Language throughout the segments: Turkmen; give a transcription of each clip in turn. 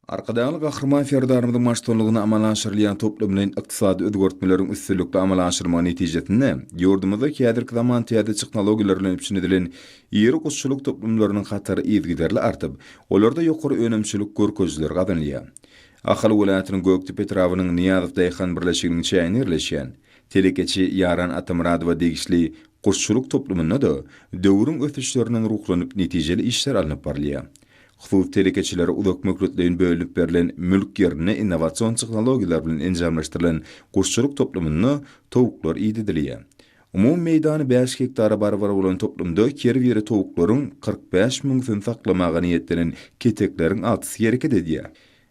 Arkadagly Gahryman Serdarymyzyň baştutanlygynda amala aşyrylýan toplumlaýyn ykdysady özgertmeleriň üstünlikli amala aşyrylmagy netijesinde, ýurdumyzda häzirki zaman täze tehnologiýalar bilen üpjün edilen iri guşçulyk toplumlarynyň hatary yzygiderli artyp, olarda ýokary önümçilik görkezijileri gazanylýar. Ahal welaýatynyň Gökdepe etrabynyň Nyýazow daýhan birleşiginiň çäginde ýerleşýän telekeçi Ýaran Atamyradowa degişli guşçulyk toplumynda-da döwrüň ösüşlerinden ruhlanyp netijeli işler alnyp barylýar. Hususy telekeçilere uzak möhletleýin bölünip berlen mülk ýerinde innowasion tehnologiýalar bilen enjamlaşdyrylan guşçulyk toplumynda towuklar idedilýär. Umumy meýdany bäş gektara barabar bolan toplumda her biri towuklaryň 45 müňüsini saklamaga niýetlenen ketekleriň altysy hereket edýär.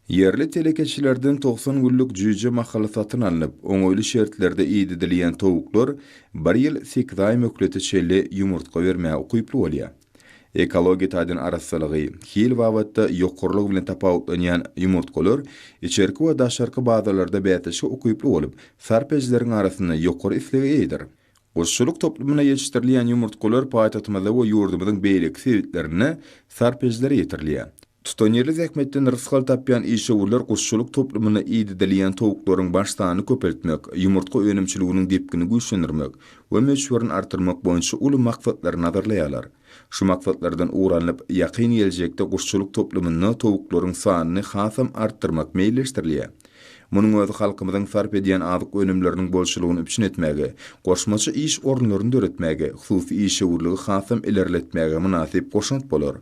Ýerli telekeçilerden 90 günlük jüýje mahaly satyn alnyp, oňaýly şertlerde idedilýän towuklar bir ýyl sekiz aý möhlete çenli ýumurtga bermäge ukyply bolýar. Ekologiýa taýdan arassalygy, hil babatda ýokarylygy bilen tapawutlanýan ýumurtgalar içerki we daşarky bazarlarda bäsleşige ukyply bolup, sarp edijileriň arasynda ýokary islege eýedir. Guşçulyk toplumynda ýetişdirilýän ýumurtgalar paýtagtymyzda we ýurdumyzyň beýleki sebitlerinde sarp edijilere ýetirilýär. Tutanýerli zähmetden rysgal tapýan işewürler guşçulyk toplumynda idedilýän towuklaryň baş sanyny köpeltmek, ýumurtga önümçiliginiň depgini güýçlendirmek we möçberini artdyrmak boýunça uly maksatlary nazarlaýarlar. Şu maksatlardan ugur alnyp, ýakyn geljekde guşçulyk toplumynda towuklaryň sanyny hasam artdyrmak meýilleşdirilýär. Munuň özi halkymyzyň sarp edýän azyk önümleriniň bolçulygyny üpjün etmäge, goşmaça iş orunlaryny döretmäge, hususy işewürligi hasam ilerletmäge mynasyp goşant bolar.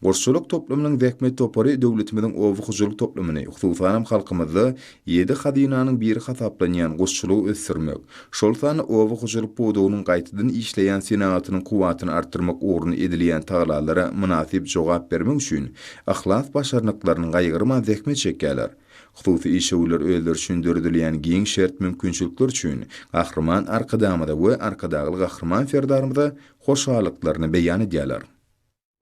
Guşçulyk toplumynyň zähmet topary döwletimiziň oba hojalyk toplumyny, hususanam halkymyzda ýedi hazynanyň biri hasaplanýan guşçulygy ösdürmek, şol sanda oba hojalyk pudagynyň gaýtadan işleýän senagatynyň kuwwatyny artdyrmak ugrunda edilýän tagalalara mynasyp jogap bermek üçin yhlas-başarnyklaryny gaýgyrman zähmet çekýärler. Hususy işewürler özleri üçin döredilýän giň şert-mümkinçilikler üçin Gahryman Arkadagymyza we Arkadagly Gahryman Serdarymyza hoşallyklaryny beýan edýärler.